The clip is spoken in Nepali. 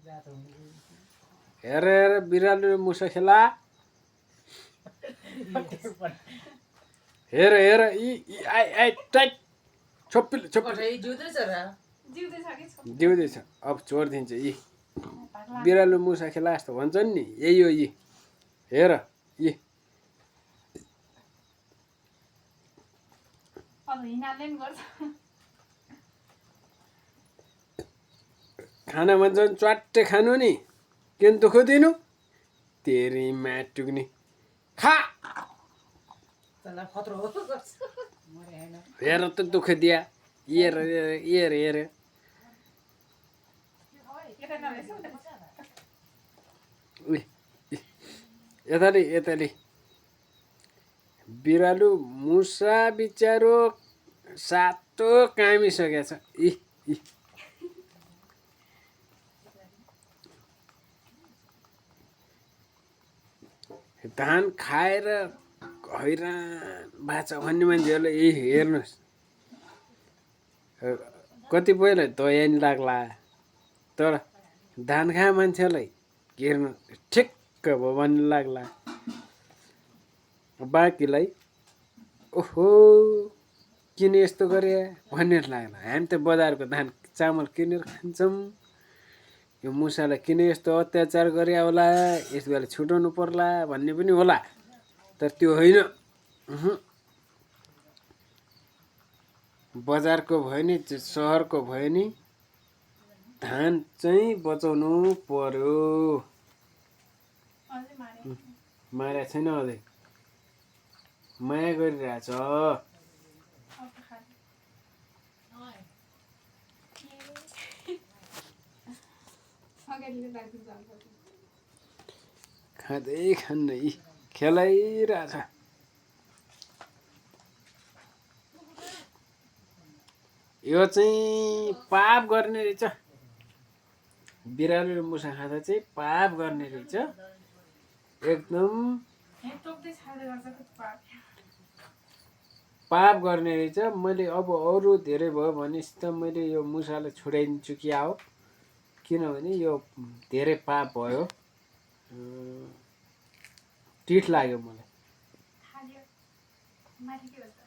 हेर हेर बिरालो र मुसा खेला हेर हेर आई टाइट छोपिल जिउँदैछ अब छोडिदिन्छ यी बिरालो मुसा खेला जस्तो भन्छन् नि यही हो यी हेर यी खाना भन्छन् च्वाट्टे खानु नि किन दुःख दिनु तेरी माटुक्नी खा हेर त दुःख दिया हेर हेर हेर यताले यताले बिरालो मुसा बिचारो सातो कामिसकेछ इ धान खाएर हैरान बाचा भन्ने मान्छेहरूलाई यही हेर्नुहोस् कतिपयलाई दया नि लाग्ला तर धान खाए मान्छेलाई हेर्नु ठिक्क भयो भन्ने लाग्ला बाँकीलाई ओहो किन यस्तो गरे भन्ने लाग्ला हामी त बजारको धान चामल किनेर खान्छौँ यो मुसालाई किन यस्तो अत्याचार गरे होला यस बेला छुटाउनु पर्ला भन्ने पनि होला तर त्यो होइन बजारको भयो नि सहरको भयो नि धान चाहिँ बचाउनु पर्यो मारेको छैन अझै माया गरिरहेछ खाँदै खान्न यी खेलाइरहेछ यो चाहिँ पाप गर्ने रहेछ बिरालो र मुसा खाँदा चाहिँ पाप गर्ने रहेछ एकदम पाप गर्ने रहेछ मैले अब अरू धेरै भयो भने त मैले यो मुसालाई छोडाइदिन्छु कि आओ किनभने यो धेरै पाप भयो टिठ लाग्यो मलाई